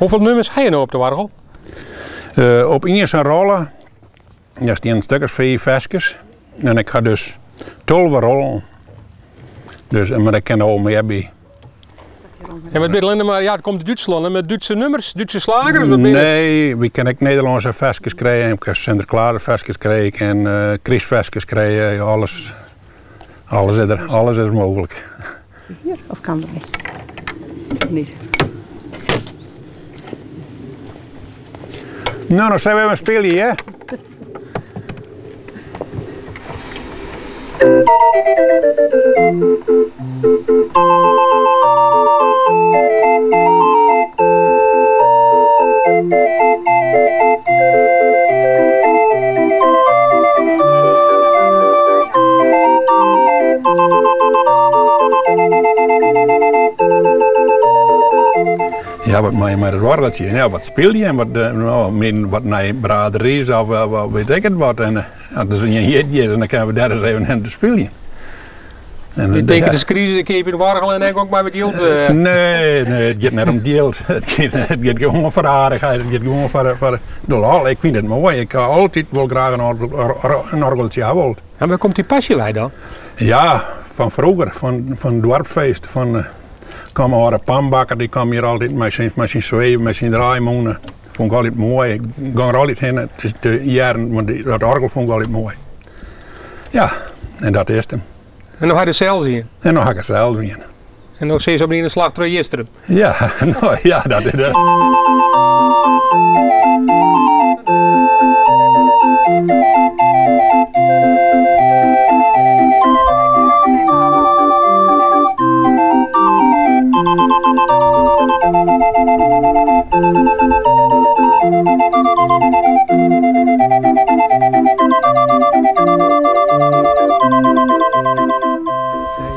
Hoefolle nûmers ha je no op de oargel? Op ien sa'n rolle, dêr stean in stik as fiif ferskes. En ik ha dus 12 rollen. Dus, mar dêr kin al mear by. Ja, mar it binne allinne mar, ja, it komt út Dútslân, met Dútse nûmers, Dútse slagers, wat binne it? Nee, wy kinne ek Nederlânske ferskes krije, ik kin Sinterklaasferskes krije, ik kin krystferskes krije, alles, alles is der, alles is mooglik. Hier, of kan dat niet? Of niet? No, dan sille we even spylje, hè? Ja, wat mei mei dat oargeltsje? Ja, wat spylje en wat, no, min wat nei braderies of wat weet ik it wat. En ja, dus ien hjit is en dan kinne we dêr ris even hinne te spyljen. En, Je tinke, de crisis, ik keapje in oargel en dan ik mei wat jild. Nee, nee, it giet net om jild. It giet, it giet gewoan foar de aardichheid, it giet gewoan foar de lol. Ik fyn it moai. Ik ha altyd wol graach in oargeltsje ha wold. En wêr komt dy pasje wei dan? Ja, fan froeger, fan doarpsfeest. Fan, kwam âlde Pambakker, dy kwam hjir altyd mei syn, mei syn sweef, mei syn draaimûne. Fûn ik altyd moai. Ik gong der altyd hinne te hearren, want dat oargel fûn ik altyd moai. Ja, en dat is it. En no ha je der sels ien? En no ha ik der sels ien. En no sis op de slach troch Jistrum? Ja, no, ja, dat is it.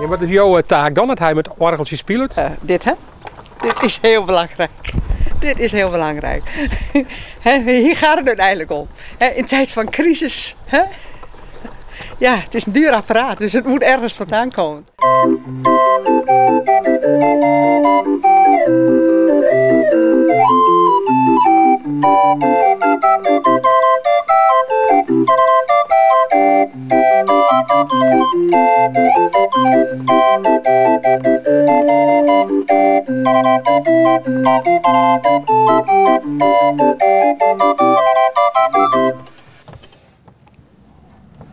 En wat is jo taak dan, dat hy met oargeltsje spilet? Dit hè? Dit is heel belangrijk. Dit is heel belangrijk. Hè, hier gaat het uiteindelijk om. Hè, in tijd van crisis. Hè? Ja, het is een duur apparaat, dus het moet ergens vandaan komen.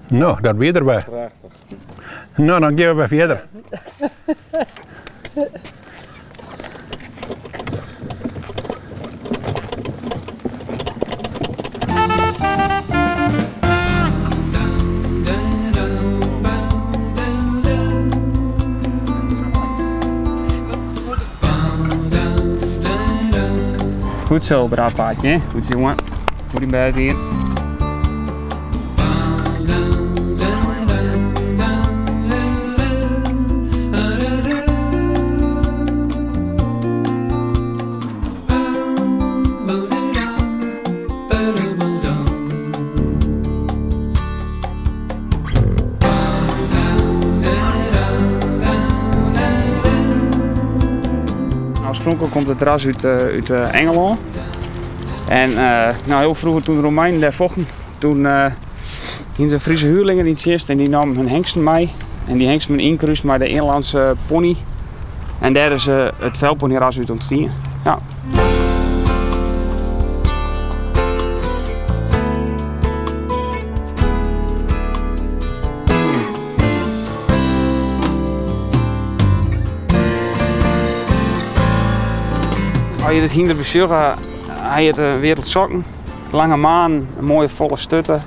No, dat wie der wer. Prachtich. No, dan gean we wer fierder. Goed zo, braaf paardje. Hè? Goed jongen. Goed in bed hier. Oarspronklik komt it ras út Ingelân. En no, hiel froeger toen de Romeinen dêr fochten, toen hiene se Friese huurlingen yn tsjinst en dy namen hun hengsten mei. En dy hengsten binne ynkrúst mei de Inlandse pony. En dêr is it veldponyras út ûntstien. Ja. As je dit hynder besjogge, hy hat in weardel sokken, lange manen, in moaie folle sturte.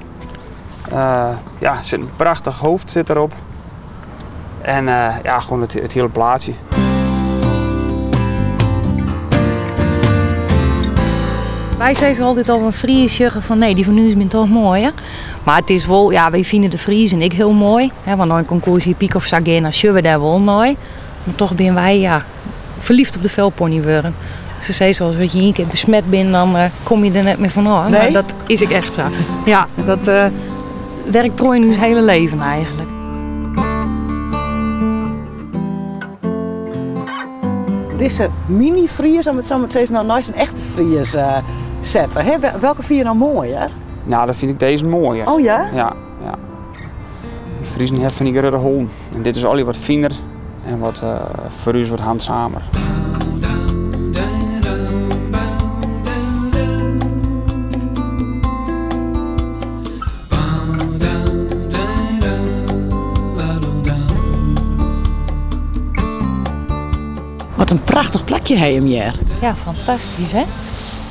Ja, sit in prachtich hoofd sit derop. En ja, gewoan it hiele plaatsje. Wy sizze altyd al in Fries sjogge fan nee, dy fan ús binne toch moaier. Mar it is wol, ja, wy fine de Friezen ek hiel moai. Hè, want nei in konkoers hippyk of sa gean, dan sjogge we dêr wol nei. Mar toch binne wy, ja, ferliefd op de veldpony wurden. Se sizze wolris, as je ien kear besmet binne, dan komme je der net mear fan ôf. Nee? Mar dat is ek echt sa. Ja, dat werkt troch yn ús hiele leven eigenlik. Dizze mini-Fries, om it sa mar te sizzen, no neist in echte Fries eh, sette. Hè? Welke fine je no moaier? Nou, dan fyn ik dizze moaier. Oh ja? Ja, ja. De Friezen hawwe fan dy grutte hollen. En dit is allegear wat finer en wat, uh, foar ús wat handzamer. Wat in prachtich plakje ha jim hjir. Ja, fantastysk hè?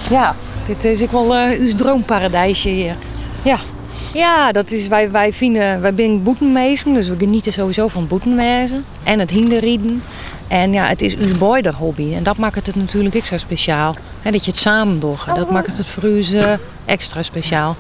Ja, dit is ek wol uh, ús droomparadysje hjir. Ja. Ja, dat is, wy, wy fine, wy binne bûtenminsken, dus we geniete sowieso fan bûtenwêzen en it hynderriden. En ja, it is ús beider hobby en dat makket it natuerlik ek sa spesjaal. Hè, dat je it samen dogge, dat makket it foar ús uh, ekstra spesjaal.